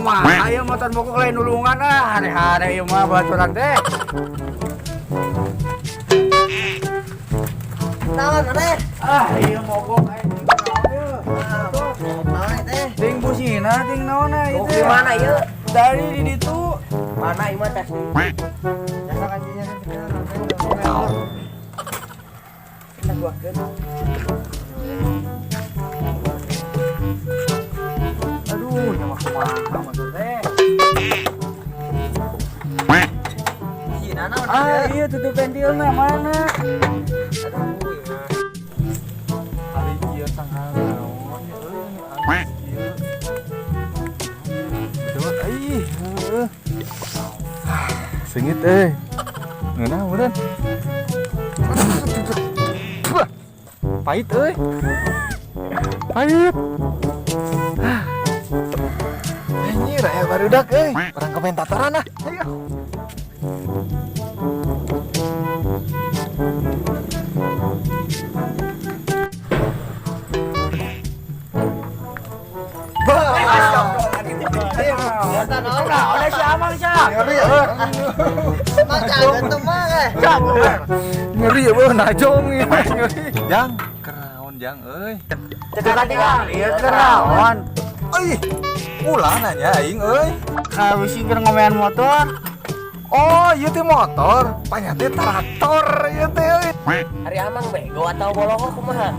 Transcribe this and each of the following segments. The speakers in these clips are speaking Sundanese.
Kumaha ieu motor mogok lain nulungan ah, hare-hare ieu mah baturan teh. Naon maneh? Ah, ieu mogok aing naon ieu? Naon teh? Ting busina ting naon ieu Oh, teh? di mana ieu? Dari di ditu. Mana ieu mah tes? Jasa kancinya kita buatkeun. Aduh, nya mah kumaha motor teh? Sina naon? Ah, iya tutup pentilna mana? Aduh, ieu mah. Ari ieu tanggal naon ya euy, aneh ieu. Betul euy, heueuh. Sengit euy. Ngeunah meureun. Pahit euy. Pahit. Anjir, aya barudak euy. Urang komentatoran ah. Ayo. Nah, oleh si Amang sia. Ngeri ya. Mang cageun tuh mah eh. Ngeri ya, beuh najong ya. Ngeri. Jang, keraon jang euy. Cekat tinggal, ieu keraon. Euy, ulah nanya aing euy. Habis keur ngomean motor. Oh, ieu teh motor, panya teh traktor ieu teh euy. Ari Amang bego atau bolongo kumaha?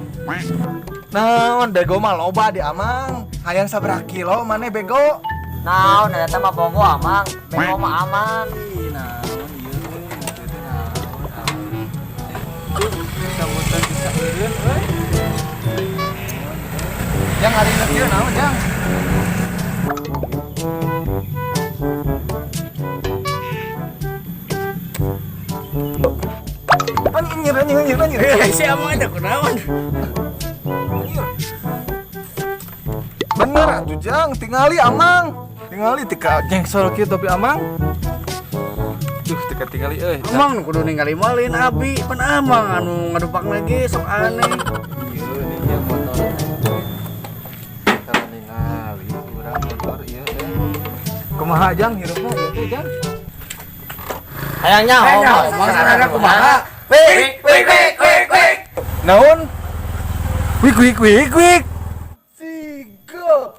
Naon bego mah loba di Amang. Hayang sabaraha kilo maneh bego? Naon eta mah bogo Amang, bego mah aman. Ih, naon ieu euy, teh teh naon. Tuh, sambutan bisa eureun euy. Jang ari nu kieu naon, Jang? Anjir, anjir, anjir, anjir. Si Amang eta kunaon? Bener atuh Jang, tingali Amang. Tingali tika jengsol kieu topi Amang. Duh, tika tingali euy. Amang nu kudu ningali malin abi, pan Amang anu ngadupak lagi sok aneh. Ieu nih nya motor. Kalau ningali urang motor ieu teh. Kumaha Jang hirupna ieu teh Jang? Hayang nyaho. Hayang nyaho, Mang sarana kumaha? Wik wik wik wik wik. Naon? Wik wik wik wik. Siga.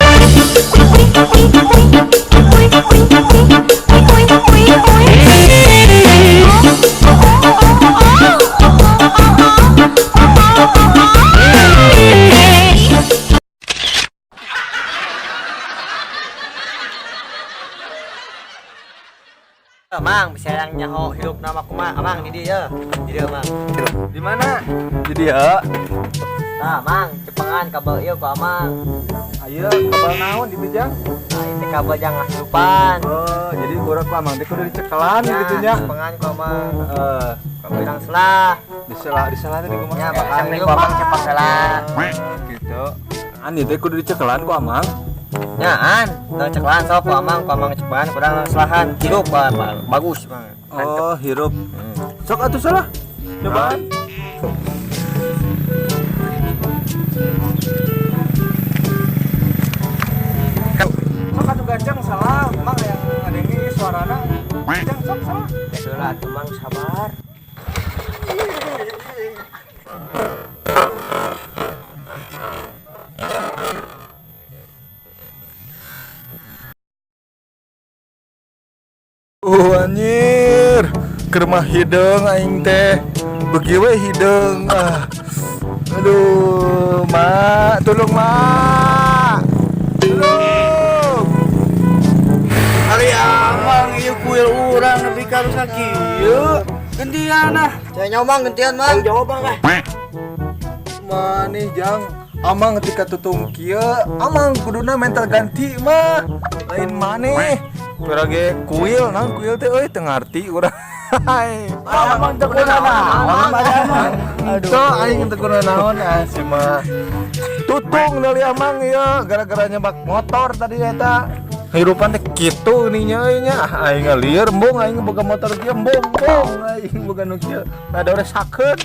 Mang, bisa yang nyaho hirup nama kumaha Amang di dieu. Di dieu Mang. Di mana? Di dieu. Nah, Mang, cepengan kabel ieu ku Amang. Ayo, kabel naon di dieu Jang? Nah, itu kabel jangan hirupan. Oh, jadi urang ku Amang teh kudu dicekelan gitu nya. Cepengan ku Amang. Heeh. Kabel yang selah. Disela teh di kumaha? Ya, bakal hirup Amang cepak selah. Gitu. An ieu teh kudu dicekelan ku Amang. Ya, an, tong cekelan sok ku Amang cepengan kurang selahan. Hirup bagus banget. Oh, hirup. Sok atuh salah. Cobaan. Sok atuh gancang salah, Mang yang ngadenge suarana. Gancang sok salah. Heula atuh Mang sabar. Anjir, keur mah hideung aing teh. Beuki we hideung. Ah. Aduh, Mak, tolong Mak. Tolong. Ari Amang ieu kuil urang nepi ka rusak kieu. Gantian ah. Saya nyaho Mang gantian Mang. Jawab Mang ah. Maneh Jang, Amang ketika tutung kieu, Amang kuduna mental ganti mah. Lain maneh. Ge kuil, naon kuil teh euy teu ngarti urang. Amang teu kudu naon, Amang. Aduh, aing teu kudu naon ah si mah. Tutung dari Amang ieu gara-gara nyebak motor tadi eta. Hirupan teh kitu nih nya euy nya. Ah, aing lieur embung aing boga motor kieu embung embung aing boga nu kieu. Nah, da sakeun.